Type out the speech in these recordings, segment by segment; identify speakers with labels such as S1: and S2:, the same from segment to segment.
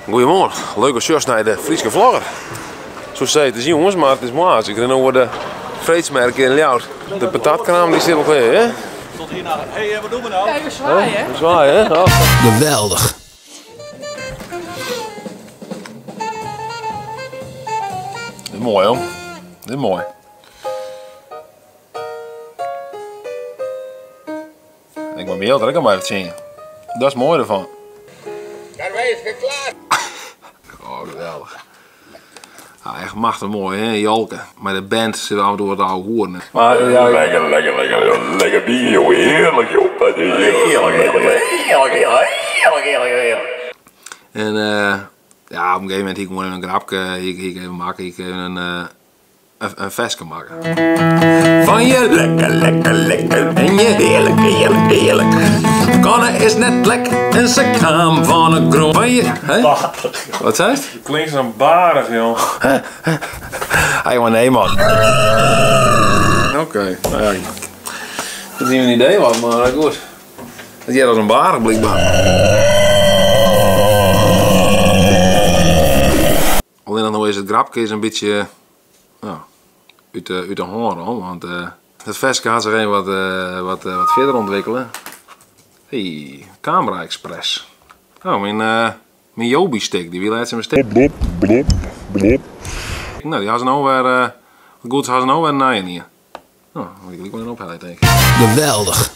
S1: Goeiemoarn, leuk as sjochst nei de Fryske Vlogger. Soe sizze it is jûns, mar it is moarns. Ik rin oer de freedsmerk yn Ljouwert. De patatkraam die sit wol klear, hè?
S2: Tot hierna. Hé, hey, wat doen we nou?
S3: Even zwaaien, hè?
S1: Zwaaien, hè? Oh.
S4: Geweldig.
S1: Dit is moai, hoor. Dit is moai. Ik mei Miel der ek al mei fertsjinje. Dat is moai derfan.
S5: Karwei is klaar.
S1: Oh, geweldich. Ja, echt machtich moai, hè, Jolke. Mei de band sitte we af en toe wat ouwe hoeren. Maar, ja,
S6: Lekker, lekker, lekker, lekker bier, joh. Heerlijk, joh. Heerlijk, heerlijk, heerlijk, heerlijk, heerlijk, heerlijk.
S1: En ja, op een gegeven moment hie ik gewoan even in grapke, hie ik even makke, hie ik even in ferske makke. Fan je lekker, lekker, lekker en je heerlijk, heerlijk, heerlijk. Kanne is net lek en ze kwam van de grond. Van je, hè? Wat zei het?
S7: Je klinkt zo'n barig, joh.
S1: Hey, maar nee, man. Oké, nou ja. Dat is niet mijn idee, wat, maar goed. Dat jij als een barig blijkbaar. Alleen nog is het grapje is een beetje, nou, uit de hoorn, hoor, want het versje gaat zich even wat verder ontwikkelen. Hey, Camera Express. Oh, mijn Joby-stick, die wil uit zijn stick.
S6: Blop, blop, blop.
S1: Nou, die gaan ze nou weer goed, ze gaan ze nou weer naaien hier. Nou, moet ik wel een ophalen, denk ik.
S4: Geweldig.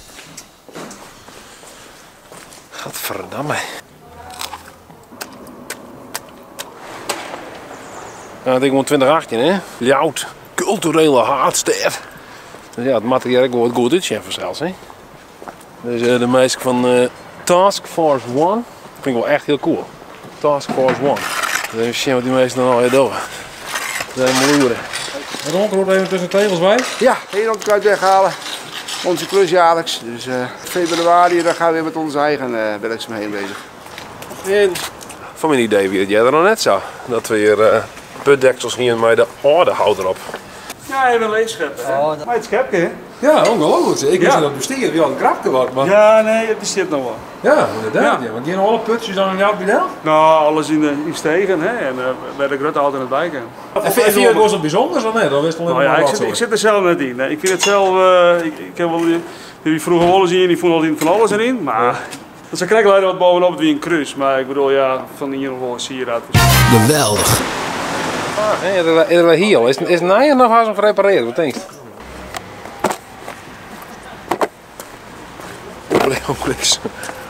S1: Gadverdamme. Nou, ik moet 2018, hè? Ljouwert, culturele haatstad. Dus ja, het materiaal wordt goed uitzien vanzelfs, hè? Dus de meisje van Task Force One. Vind ik wel echt heel cool. Task Force One. Dus even zien wat die meesten dan alweer doen. Dat zijn moeren.
S7: Het onkruid even tussen de tegels bij?
S5: Ja, heel onkruid weghalen. Onze klus jaarlijks. Dus februari dan gaan we weer met onze eigen werkzaamheden bezig.
S1: En van mijn idee wie het jij er nog net zo. Dat we hier putdeksels hier met de oude hout erop.
S2: Ja, even leegscheppen, hè?
S8: Oh, dat
S2: Maar het schepje, hè?
S7: Ja, ongelooflijk. Ik wist
S2: Ja.
S7: dat het bestiert, wie al een grapje wordt, maar...
S2: Ja, nee, het bestiert nog wel.
S7: Ja, inderdaad.
S2: Ja.
S7: Ja. Want die alle putjes dan in jouw bidel?
S2: Nou, alles in stegen, hè? En bij de grote altijd het bij.
S7: En vind je het wel wat bijzonders of niet? Of is het alleen
S2: Nou ja,
S7: maar wat
S2: ik zit er zelf net in. Nee, ik vind het zelf, ik heb wel, die vroeger wel eens in, die vond altijd van alles erin, maar
S7: Ja.
S2: dat ze krijgen leider wat bovenop het wie een kruis, maar ik bedoel, ja, van hier nog wel een sieraad.
S4: Geweldig.
S1: Ah, hè, is er wel hier al? Is het naaien nog eens om gerepareerd? Wat denk je? Bliksem.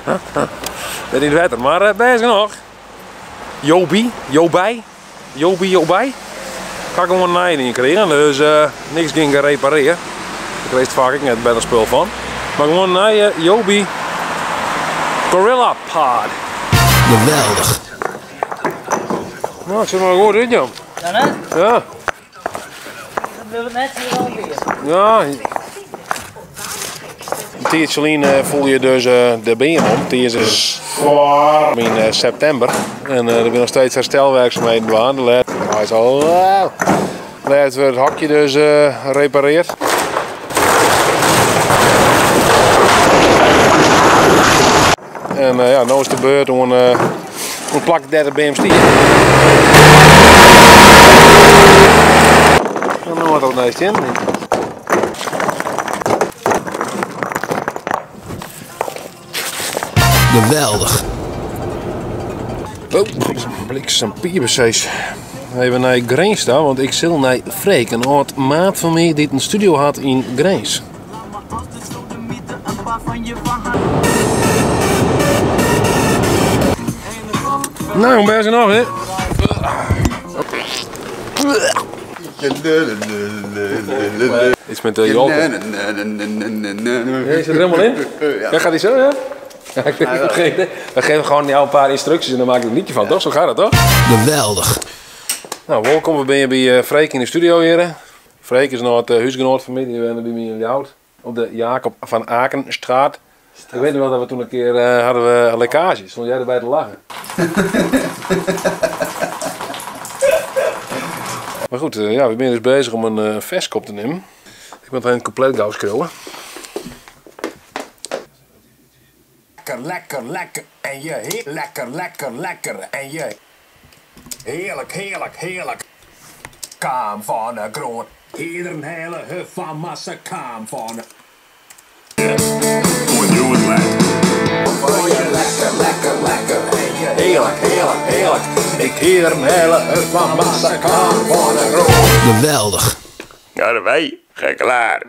S1: Dat is niet beter, maar best nog. Joby, Jobij, Joby, Jobij. Kan ik gewoon naaien in krijgen, dus niks ging gerepareerd. Ik lees het vaak ik net bij een spul van. Maar gewoon naaien, Joby Gorilla Pod.
S4: Geweldig.
S1: Nou, het zit maar goed in, joh.
S8: Ja, hè?
S1: Ja.
S8: Dat wil net hier al weer.
S1: Ja. Een tijdje voel je dus de been om. Die is in september. En er zijn nog steeds herstelwerkzaamheden aan. De laatste is al. Laatst werd het hokje dus gerepareerd. En ja, nu is de beurt om een plak derde BMC. En dan wordt dat nice in.
S4: Geweldig.
S1: Oh, bliksem piepensees. Even naar Grins daar, want ik zit naar Freek, een oud maat van mij die een studio had in Grins. Nou, hoe ben je nog, hè? Iets met de Jolke. Ja, je zit er helemaal in?
S5: Ja.
S1: Ja, gaat hij zo, hè? Ja, ik heb geen idee. We geven gewoon jou een paar instructies en dan maak ik een liedje van, toch? Zo gaat het, toch?
S4: Geweldig.
S1: Nou, welkom. We zijn bij Freek in de studio hier. Freek is nog het huisgenoot van mij, die woonde bij mij in Ljouwert. Op de Jacob van Akenstraat. Ik weet nog wel dat we toen een keer hadden we een lekkage. Stond jij erbij te lachen? Maar goed, ja, we zijn dus bezig om een versje op te nemen. Ik ben het compleet gauw schreeuwen.
S3: Lekker, lekker, lekker. En je he lekker, lekker, lekker. En je heerlijk, heerlijk, heerlijk. Kaam van de grond. Iedereen hele huf van massa kaam van de. Voor je lekker, lekker, lekker. En je heerlijk, heerlijk, heerlijk. Ik hier een hele huf van massa kaam van de grond.
S4: Geweldig.
S6: Ja, wij geklaard.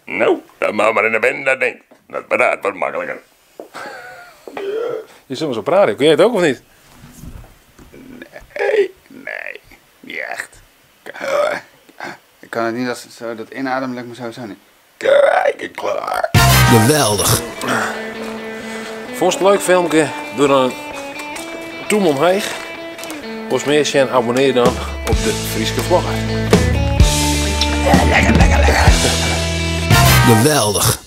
S6: Nou, dan maar maar in de bende, dat ding. Dat praat wat makkelijker.
S1: Je zult maar zo praten. Kun jij het ook of niet?
S5: Nee, nee, niet echt. Ik kan het niet als zo dat inademen lukt me sowieso niet.
S6: Kijk, klaar.
S4: Geweldig.
S1: Vond je het een leuk filmpje? Doe dan een toem omheen. Of meer en abonneer dan op de Fryske Vlogger.
S4: Geweldig.